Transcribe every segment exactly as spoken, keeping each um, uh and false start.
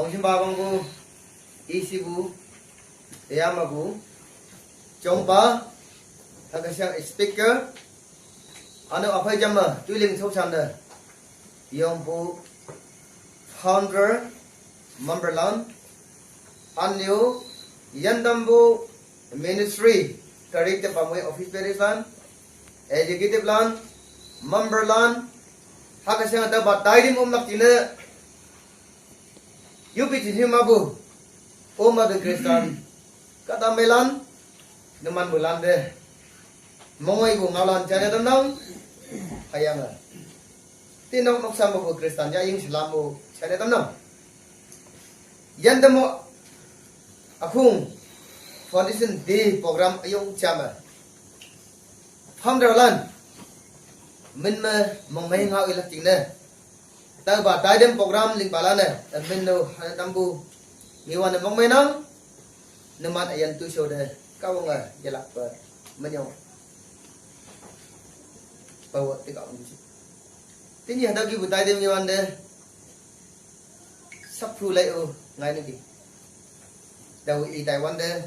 Bangsin babang bu, isi bu, yama bu, chongpa, hakasang speaker, ano apai jama, tuiling chok sanda, yong bu, founder, member lan, anyo, yandam bu, ministry, director pamwe office bearers lan, executive lan, member lan, hakasang ada batai di mumlak tina, Yupi chinhi mabu. O madu Kristan. Kata melan. Numan bulan de. Mongoi bu ngalan chane tanang. Hayanga. Tinok noksa mabu Kristan ya ing silamu chane tanang. Yan demo akung foundation day program ayong chama. Founder lan. Min me mongmei ngau ilak ting ne. Tau ba taidem program ling pala ne. Min no hana tambu. Ngiwan ne mongmei nang. Neman ayan tu show de. Kau nga yelak pe. Menyong. Bawa tiga orang bisi. Tini hada ki bu taidem ngiwan de. Sap thu lai o ngai ne ki. Dau i Taiwan de.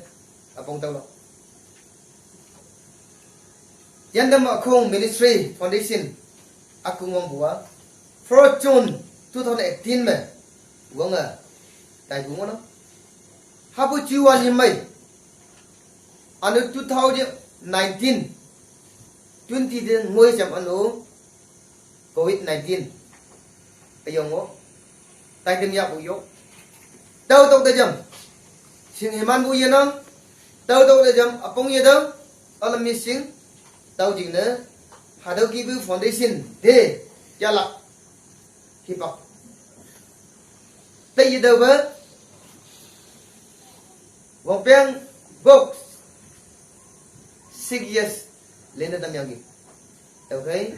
Apong tau lo. Yandam Akong Ministry Foundation akung wang bua. Fourth June two thousand eighteen me wang a tai bu ngono. Habu juan yimai. Anu two thousand nineteen twenty de ngoi jam anu covid nineteen. Ayong wo. Taidem ya bu yo. Tau tok da jam. Sing iman bu yenang. Tau tok da jam. Apong yedang. Alam missing. Tau jing ne. Hadau ki bu foundation. De. Yalak. Hipak. Tai yedau ba. Wang peng. Box. Six years. Lena tam yang ki. Okay.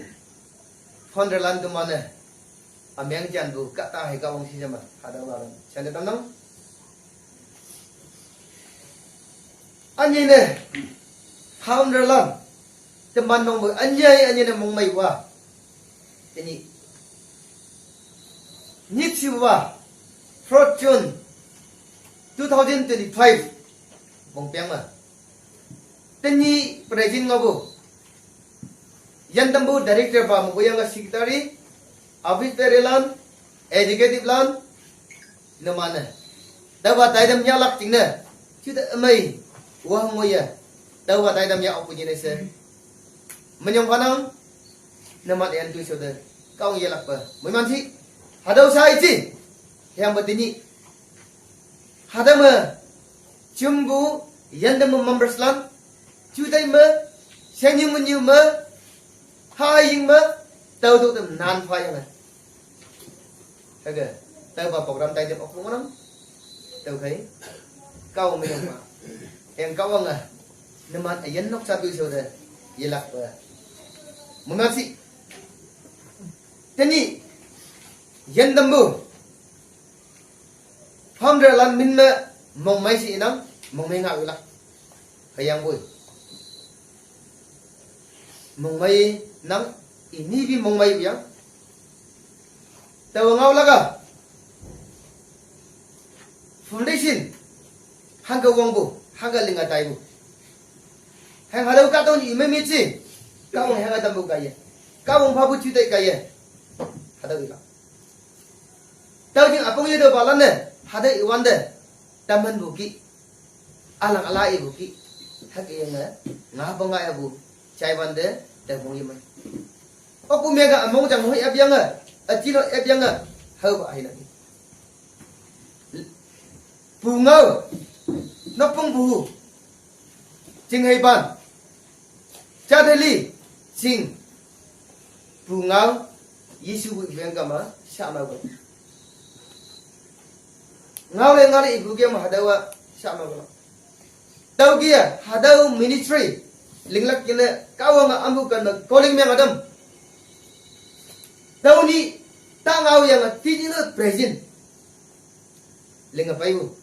Founder lan tu mana. Amyang jan bu kata hai kawang si jama. Hada waran. Chane tanang. Anyi ne. Founder lan. Teman nong bu anyi anyi ne mongmei wa. Ini. Nit si wa. Fourth June two thousand twenty-five. Bong piang ma. Teni president ngobu. Yan tambu director ba mugo yang secretary, office bearer lan, executive lan, namane. Tau ba taidam yalak ting ne. Chuta amai, wah ngoya. Tau ba taidam ya opu jine se. Menyong panang, naman yan tu shoda. Kau yalak ba. Mui mansi. Hadau sa iti. Yang batini. Hadama, chumbu, yandama members lan, chudai ma, sanyung manyu ma, haying ma, tau tu tem nan fa yang. Haga, tau ba program tai tem okung orang, tau kai, kau menyong ma, yang kau nga, naman ayan nok satu shoda, yelak ba. Mumasi, teni, yandambu, Hamdra lan min ma mongmai si inang mongmai nga ulak. Hayang bui. Mongmai nang ini bi mongmai uyang. Tawa ngau laga. Foundation. Hangga wang bu, hangga linga tai bu. Hang hadau katong ni imai mitsi. Kawang hangga tambu kaya. Kawang pabu cutai kaya. Hadau ilak. Tau jing apung yedo balan ne, hada iwan de, taman buki, alang ala i buki, hak iya nga, nga apa nga ya bu, cai wan de, da bung yeman. Oku mega among jang hui abiang nga, atilo abiang nga, hau ba ahi lagi. Bungau, nopung buhu, jing hai ban, Chadali, sing, bu ngau, Yesu bu beng kama, sama bu. Ngau le ngau le ibu ke ma hadawa, sama bu. Tau kia, hadau ministry, linglak kina, kawa ma ambu kan ma calling me madam. Tau ni, ta ngau yang tini lo present. Linga pai bu.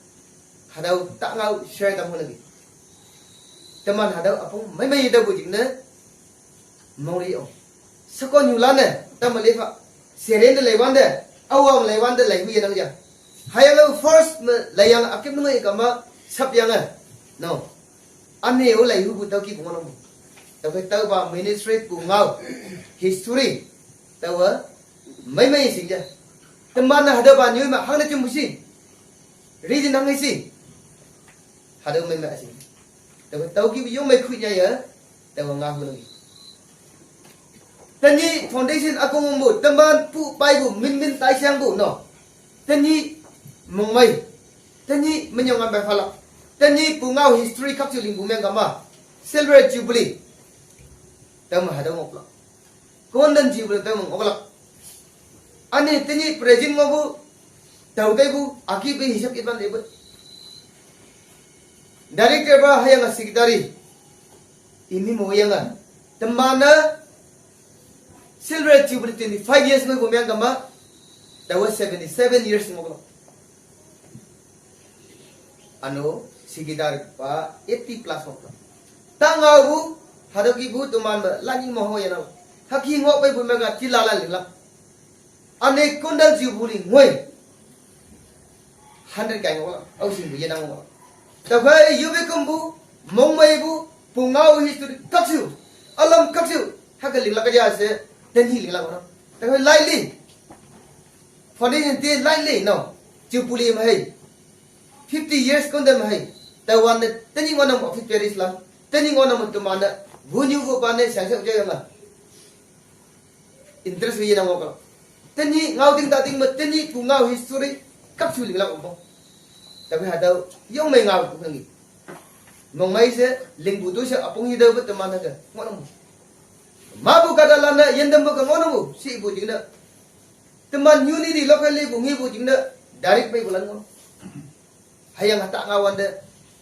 Hadau ta ngau share tam lagi. Teman hadau apung mai mai dau bu jing ne. Mong ri ong. Sako nyulan ne, tam le fa. Seren de le wan de. Awam le wan de le hu ye nang ja. Hüyange first me layang akep nunge kama sap yange. No. Ane o lai hu bu tao ki bu ngohnang. Tao ke tao ba ministry pu ngao. History. Tao wa. Mai mai sing ja. Teman na hada ba nyoi ma hang na chem bu si. Reason hang si. Hada mai mai sing. Tao ke tao ki bu yong mai khui ja ya. Tao wa nga hu nang. Tenyih foundation akong bu, teman pu pai bu, min min tai siang bu, no. Tenyih mongmai. Tenyih menyong ambai phalak. Tenyih pungao history kap chu ling bu meng kama. Silver Jubilee. Tama hada ngok lak. Golden Jubilee tama ngok lak. Ani tenyih present ngo bu. Tau tai bu, aki be hisap itban dai bu. Director ba hüyange secretary. Imi mo yange. Temana Silver Jubilee twenty-five years mo bu meng kama. Tawa seventy-seven years mo ko. Ano, secretary pa eighty plus mo ko. Tanga bu, hado ki bu teman ba, lani mo ho yana. Haki ngo pe bu meng ka, tilala lila. Ane kundal Jubilee ngoi. Hundred kai ngo, au sing bu yenang ngo. Tao phai yube kum bu, mongmai bu, pungao history kap chu, alam kap chu, haka ling lak ja se, tenyih ling lak ko. Tao phai lightly. Foundation te lightly, no. Jubilee ma hai. Fifty years kundal ma hai. Tao wan ne, tenyih ngo nam fifty years la. Tenyih ngo nam teman ne, bu nyu bu pa ne, sang sang ja ma. Interest wi na ngo ka. Tenyih ngao ding ta ding ma tenyih pungao history kap chu ling lak um bang. Tapi hadau yong mai ngao ku ngi. Mongmai se ling bu tu se apung hi dau ba teman na ka. Ngo nam. Ma bu ka da la na yen dam bu ka ngo nam bu. Si bu jing na. Teman unity local li bu ngi bu jing na. Direct pai bu lan ngo. Hüyange hata nga wande,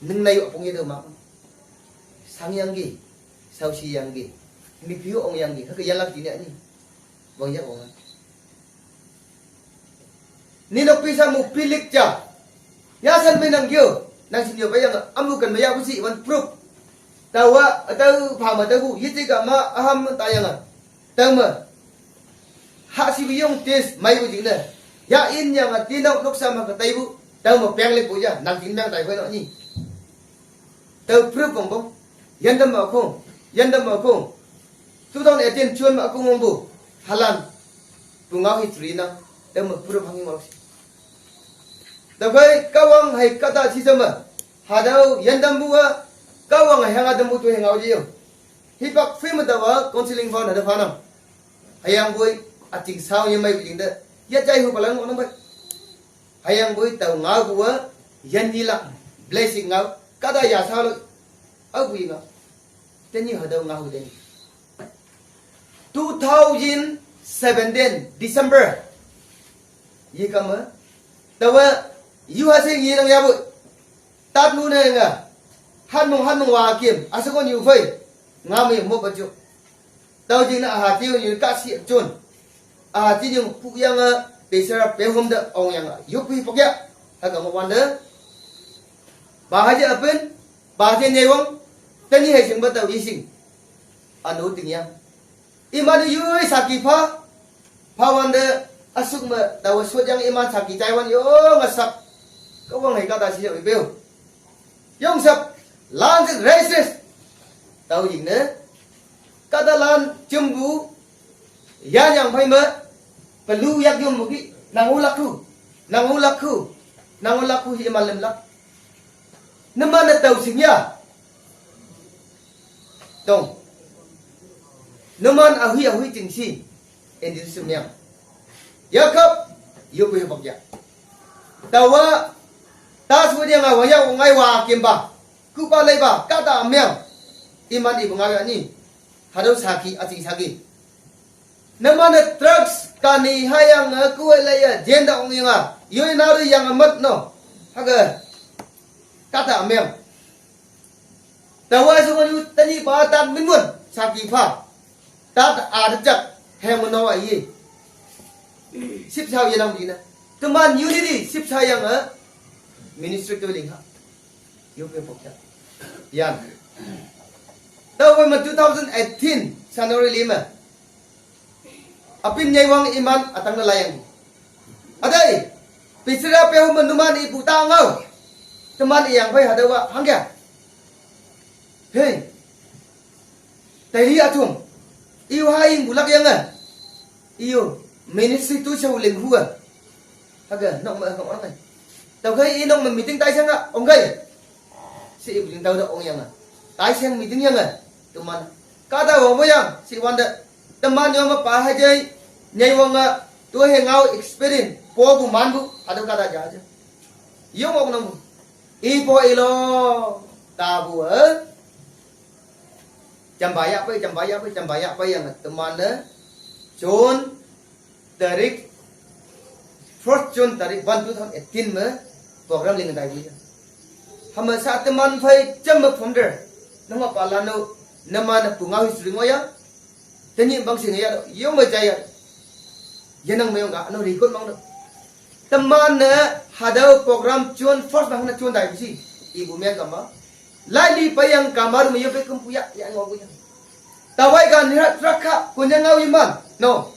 ning na yu apung yedo ma. Sang yang gi, sau si yang gi, mi piu ong yang gi, hake yalak jini ani. Wang yak wang. Ni nok pisa mu pilik ja. Ya san me nang gyo, nang sin yo bayang amu kan maya busi wan proof. Tawa, tau phama tau bu, yiti ka ma aham tayanga. Tama. Ha si biyong test mai bu jingne. Ya in yang a tinok noksa ma ka tai bu. Tama peng le bu ya. Nang jing nang tai bu no ni. Tau proof bong bong. Yan dam ma kong. Yan dam ma kong. Two thousand eighteen chuan ma kong bong bu. Halan. Pungao history na. Tama proof hangi ma si. Dabai kawang hai kata si sama. Hadau yan dam bu a. Kawang hai hanga dam bu tu hai ngao ji yo. Hipak film dawa counseling phone hada phanam. Hüyangpoi, aching sao ye mai bijing da. Ya jai hu palang onam bai. Hüyangpoi, tau ngao bua, yan ni la, blessing ngao, kada ya sao lo, au bui ngao. Teni hadau ngao teni. Two thousand seventeen, December. Ye kama, tawa, yu ha se ye nang ya bu. Tat nu ne nga. Han mong, han mong wa kim. Asa kon yu fai. Nga me mo ba ju. Tau jing na aha ti yu ka si chun. Aha ti yu pu yang a. Pe sara pe hom da ong yang a. Yu pu hi pok ya. Ha ka mo wan da. Ba ha je apen. Ba je ne wang. Tani hai sing ba tau yi sing. Anu ting yang. Iman yui saki pha. Pha wan de asuk ma da wa suat yang iman saki chai wan yo nga sap. Ka wang hai ka da si yo i beu. Yong sap. Lan sik racist. Tau ying ne. Ka da lan chum bu. Ya yang phai ma. Pelu yak yum mu ki. Nang u lak khu. Nang u lak khu. Nang u lak khu hi iman lem lak. Nama na tau sing ya. Tong. Numan ahui ahui ting si. Endi sumyang. Yakap. Yupu yubak ya. Tawa. Tas wudi nga waya ngai wa kimba. Kupa leba. Kata amyang. Iman ibu ngawi ani. Hadau saki, aching saki. Namana drugs kani hayang kuwe laya jenda ong yanga. Yoi naru yang amat no. Haga. Kata amyang. Tawa sungani tani ba tat minmun saki pha. Tat ada jak hemno ayi. Sip sao yenang dina. Teman unity sip sayang a. Ministry to ling ha. Yupe pokya. Yan. Tawa ma two thousand eighteen January lima. Apin nyai wang iman atang na layang. Adai. Pisira pe hum numan ipu ta ngau. Teman iyang phei hadawa hangya. Hey. Taili atum. Iu haing bulak yang a. Iu ministry tu chau ling hua. Haga nok ma nok angai. Tau kai i nok ma meeting tai sang a ong kai. Si ibu ling tau da ong yang a. Tai sang meeting yang a. Teman. Kada wang bo yang si wanda. Teman yong ma pa hajai. Nyai wang a. Tu he ngau experience. Po bu man bu. Hadu kada ja aja. Yong wang nang bu. Ipo ilo. Tabu eh. Chambaya pai, chambaya pai, chambaya pai yang teman ne. June tarik, first June tarik one two thousand eighteen me program ling dai buya. Hama sa teman phai cham me founder. Nama palano, nama na pungau history ngoya. Tani bang sing ya, yo me jaya. Yanang me yong ka, ano record mang no. Teman ne hadau program June first bang na June dai busi. Ibu me kama. Lai li payang kamar mi yope kumpuya ya ngau puya. Tawai kan nihat rakha kunya ngau iman. No.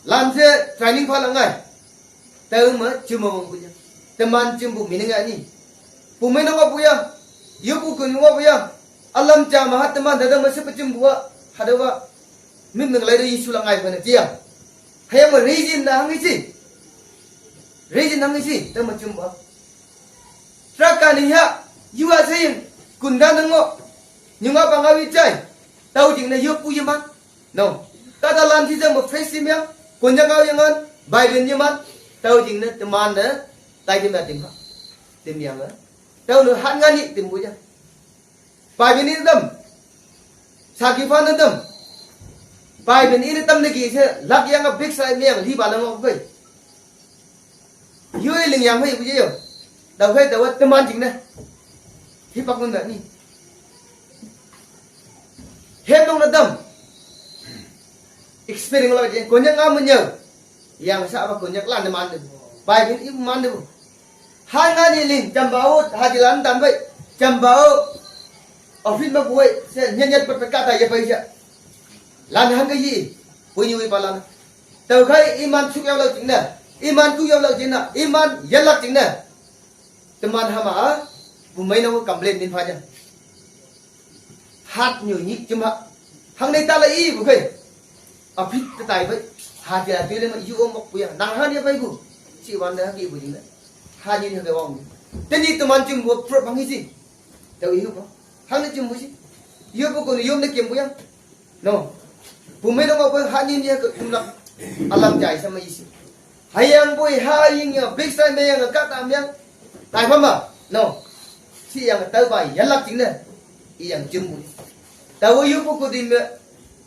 Lanse training pha langai. Tau ma cuma ngau puya. Teman cimbu mining ani. Pumai no ngau puya. Yopu kun ngau puya. Alam jama hat teman dadang ma sepe cimbu wa. Hadawa. Mim nang lai ri isu langai bana tia. Hayang ma region na hang isi. Region hang isi. Tama cumba. Traka ni ha. Yua saying. Kunda nango. Nyunga pangawi chai. Tau jing na yopu yeman. No. Tata lan si jang ma face sim yang. Kunja ngau yangan. Bai bin yeman. Tau jing na teman na. Tai dim na tim ha. Tim yang ha. Tau na han ngani tim buja. Bai bin ini tam. Saki fan tam. Bai bin ini tam niki se lak yang a big sai miang li ba lang ok bai. Yoi ling yang bai buje yo. Dau bai dau teman jing na. Hi pak nun da ni. Hem nong na tam. Experience lo je. Konya ngam nyau. Yang sa ba konya lan man de. Bai bin i man de. Hai ngani ling, chambau, haji lan tam bai. Chambau, office ma buai, se nyanyat pat pat kata ya bai ja. Lan hang ka yi, pui yi palan. Tau kai iman suk yau lau jing na. Iman ku yau lau jing na. Iman yalak jing na. Teman hama a, bu mai na ko complain din pha ja. Hat nyu nyi cuma. Hang nei ta la i bu kai. Apit ta tai bai. Ha ja ti le ma yu om bok puya. Nang han ya bai bu. Ci wan da ki bu jing da. Ha nyu nyu da wang. Teni teman cim bu pro bang isi. Tau i bu. Hang nei cim bu si. Yu bu ko ni yom ne kim bu ya. No. Pumai no ko ha nyu nyu ka tum la. Alam jai sama isi. Hayang bui ha ying ya big sai me yang ka tam yang. Tai pha ma. No. Si yang tau bai yalak jing ne. I yang jum bui. Tau yu pu ku di me.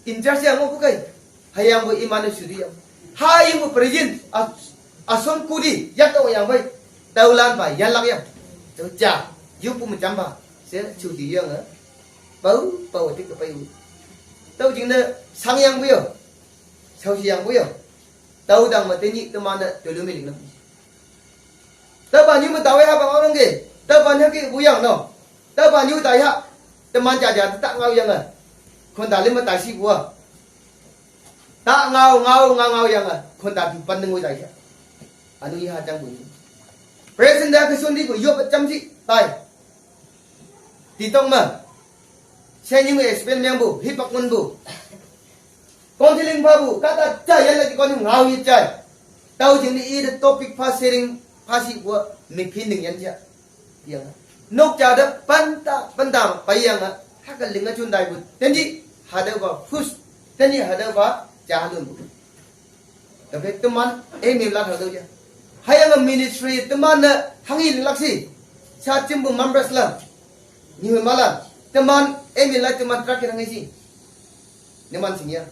In charge yang pu kai. Hayang bui iman su di yang. Ha ying pu president. Asom ku di. Yak tau yang bai. Tau lan bai yalak yang. Tau ja. Yu pu me jam ba. Se su di yang. Pau pau tik pau. Tau jing ne sang yang bui yo. Sau si yang bui yo. Tau dang ma teni teman na tulu miling na. Tau ba nyu ma tau ha ba orang ke. Tau ba nyu ke buyang no. Tau ba nyu tai ha. Teman ja ja tak ngau yang a. Kon da lim ma tai si bua. Tak ngau ngau ngau ngau yang a. Kon da tu pan ngu tai ha. Anu i ha jang bu. President da ke sun di bu yo ba cham si tai. Ti tong ma. Senyum explain miang bu, hipak mun bu. Kon tiling pha bu, kata chai yala ki kon ngau yi chai. Tau jing ni i the topic pha sharing pha si bu mi phin ning yan ja. Yang. Nok ja da panta panta pa yang a. Haka ling a chun dai bu. Teni hada ba fus. Teni hada ba ja lun bu. Tapi teman, eh, mi lat hado ja. Hayang ministry teman na hangi lak si. Sa chim bu members la. Ni malan. Teman, eh, mi lat teman trak hangi si. Ni man sing ya.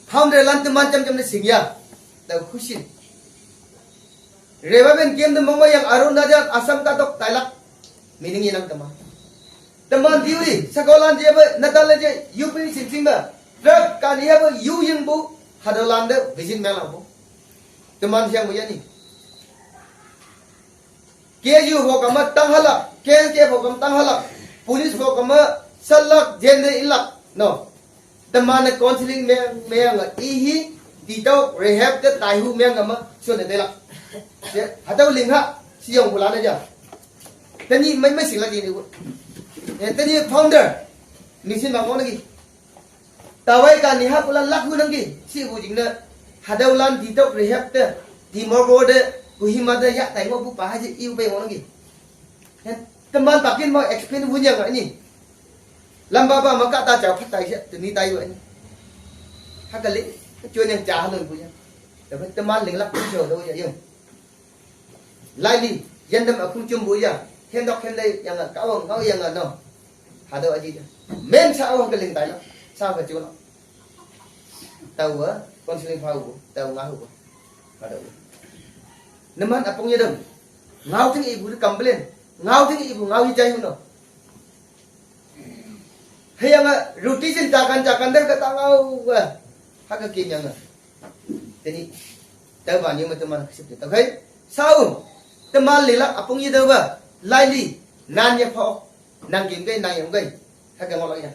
Founder lan teman cham cham ni sing ya. Tau khusin. Revival kem de mongma yang Arunachal Assam ka tok tailak. Meaning ilang teman. Teman diwi, sekolah je be, natal je, U P sin sing be. Truk kan ya be, yu yang bu, hadolan de, vision melang bu. Teman siang bu yani. K U ho kama tang halak, K L K ho kama tang halak, police ho kama salak, jende ilak. No. Teman counseling me, me yang ihi, Titau rehab te tai hu meng ama sun te la. Ya, hatau ling ha, si yong hu la na ja. Tani mai mai sing la di ni hu. Ya, tani founder. Ni sin ma ko na ki. Tawai ka ni ha pula lak hu nang ki. Si hu jing na. Hatau lan titau rehab te. Di mo bo de. Ku hi ma de ya tai ngo bu pa ha ji iu pe ngo nang ki. Ya, teman pakin mo explain hu nyang ni. Lamba ba ma ka ta chao phat tai sia, tuni tai wa ni. Ha ka le, chuan yang cha ha lon bu ya. Da ba teman ling lak bu chao do ya yung. Lai li, yan dam a khung chum bu ya. Hen dok hen dai yang a ka wang ngau yang a no. Ha do a ji ya. Men sa wa ka ling tai la. Sa ka chu la. Tau wa, counseling pha hu, tau nga hu. Ha do. Naman apung ya dam. Ngau ting ibu complain. Ngau ting ibu ngau hi jai hu no. Hei yang a, roti sin jakan jakan der kata ngau a. Ha ka kim yang a. Teni. Tau ba ni ma teman ka sip tau kai. Sau. Teman lila apung yi tau ba. Lai li. Nan ya pho. Nang kim kai nang yang kai. Ha ka ngau la ya.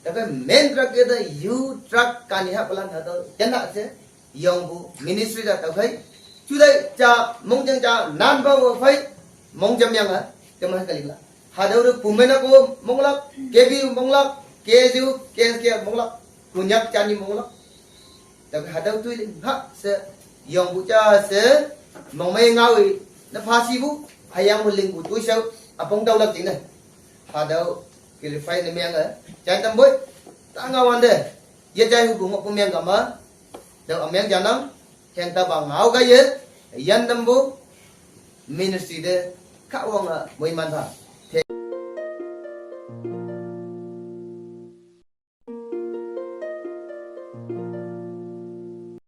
Tau kai main truck ya da yu truck ka ni ha palan ha tau. Yan ha se. Yong bu ministry da tau kai. Chu dai cha mong jang cha nan ba wo phai. Mong jam yang a. Teman ka lila. Hadau ru pumen ako monglak, K B U monglak, K S U, K S K monglak, kunyak chani monglak. Tapi hadau tui ling ha se yong bu cha se mong mai ngawi na phasi bu hayang bu ling bu tui sau apong dau lak jing ne. Hadau kilifai ne miang a chan tam boi ta ngawan de ye jai hu bu ngok bu miang kama dau amiang janang heng ta ba ngau ga ye yan tam bu ministry de ka wang a moi man tha.